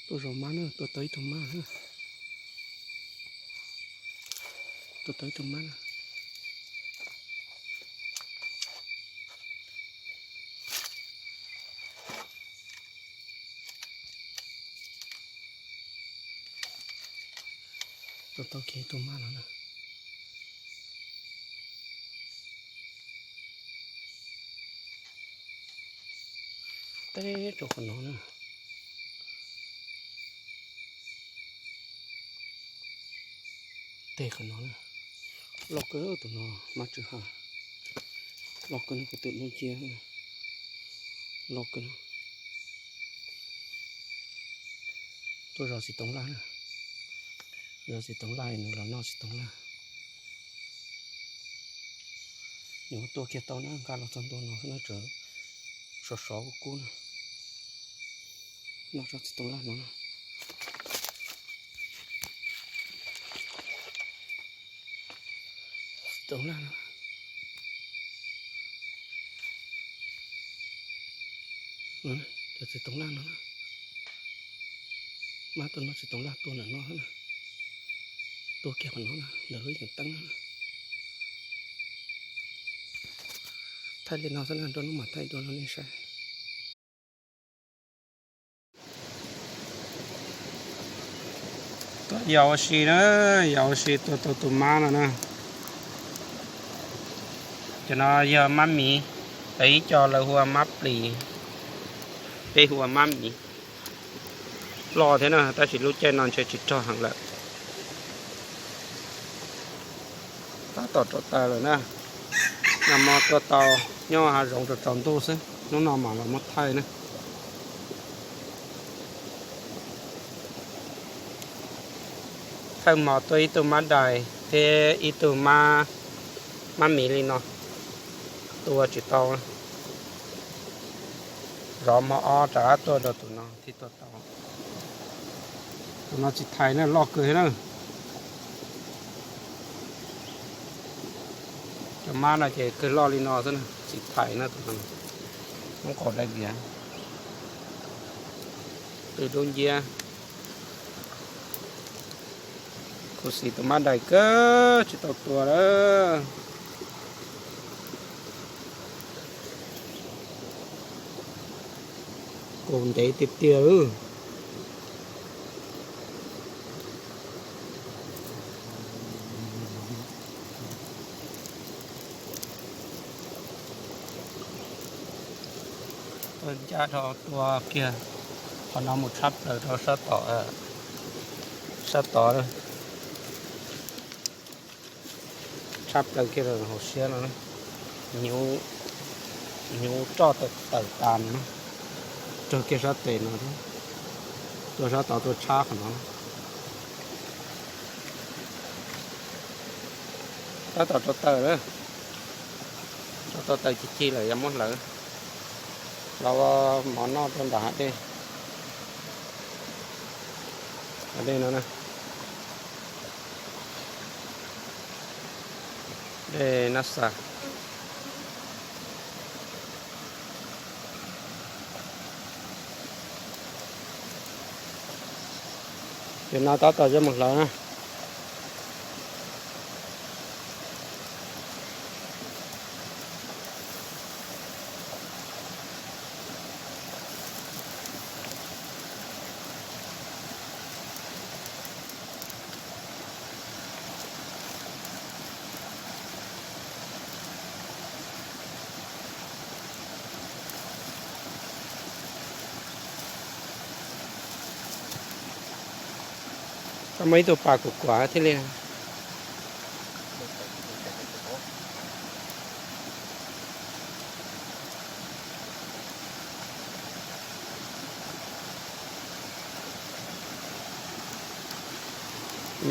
Tuaj zov mab na, tua tau ib tug mab na. Tua tau ib tug mab na. Tua tau kiag ib tug mab no na. Teb rau qhov no na. Teb qhov no na. Loj kawg tus no, mab tsw ha. Loj kawg no, kuv twm lub nciab. Loj kawg no. Tuaj zov txiv toov laj na. Zov txiv toov laj, nws los noj txiv toov laj. Nws tuaj kiag tau na, nqa los txog ntua no xwb na, tseem sov sov kub kub na. Noj tsob txiv toov laj no na. Txiv toov laj no. Cov txiv toov laj no na. Mab tuaj noj txiv toov laj tuaj ntawm no na. Tuaj kiag qhov no na, ntawm lub yeem teeb na. Thaij li no xwb na, nrog lub mam thaij dua rau nej saib. Tuaj yos ua si na, yos ua si tua tau tus mab no na. Cov no yog mab miv, lawv ib co lawv hu ua mab plis, peb hu ua mab miv. Loj thiab na, tab sis lub caij no ntshe tsis rog heev lawm. Tab tom rau taws lawm na. Nag hmo tuaj tau, nyob hav zoov rau tsaus ntuj xwb, hnub no mam los muab thaij na. Thawj hmo tuaj ib tug mab dais thiab ib tug mab, mab miv li no, tua tsis tau. Zov hmo ob rov qab tuaj rau tus no thiaj tua tau. Tus no tsis thais na, loj kawg thiab na. Cov mab no ces kawg loj li no xwb na, tsis thais na tus no. Muab qaum dai viav, tw dub nciab. Khuv xim tus mab dais kawg tsis tau tua lawm. Kaus ntev tiag tiag lawm. Ncaj rau tua kiag qhov no mus tshab plaws rau sab tod, sab tod, tshab plaws kiag rau hauv siab no, hnyuv roj tawm tas no, raug kiag sab tes no, tua sab tod tua tshab qhov no. Tab tom rau taws lawm, rau tau taws ci ci lawm yog muab hlawv los ua mov noj rau nram hav dej. Hav dej no na, dej Nab Xas. Ces no tab tom coj mus hlawv na. Koj muaj ib tug pas kuv kuam thiaj li.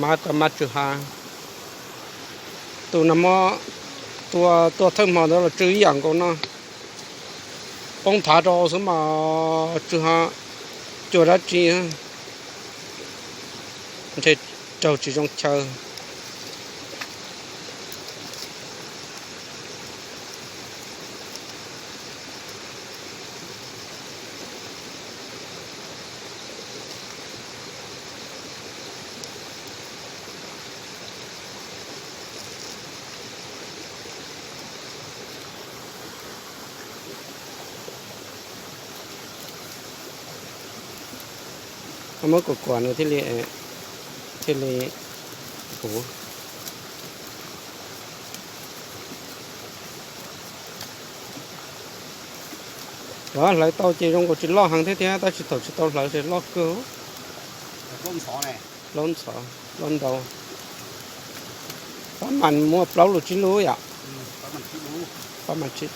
Mab koj mab tsw ha. Tus no muab tua, tua thawj hmo ntawd los tsw ib yam nkaus no. Poob thav rau xwb mas tsw ha, cuag dab tsi, ntshe raug tsis zoo chaw. Muab kuam kuam nws thiaj li, thiaj li puv. Cov hlawv tau ces zoo nkaus tsis loj heev thiab thiab, tab sis thaum tsis tau hlawv ces loj kawg. Plaub ntxhov, plaub ntau. Pab mas muaj plaub lus tsib lub yom? Pab mas tsib.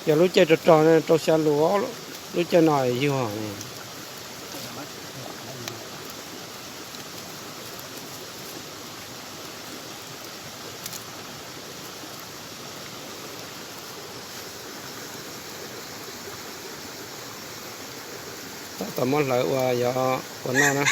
Yog lub caij rog rog rau xya lus, lub caij no yuag. Tab tom muab hlawv ua yog ua noj na.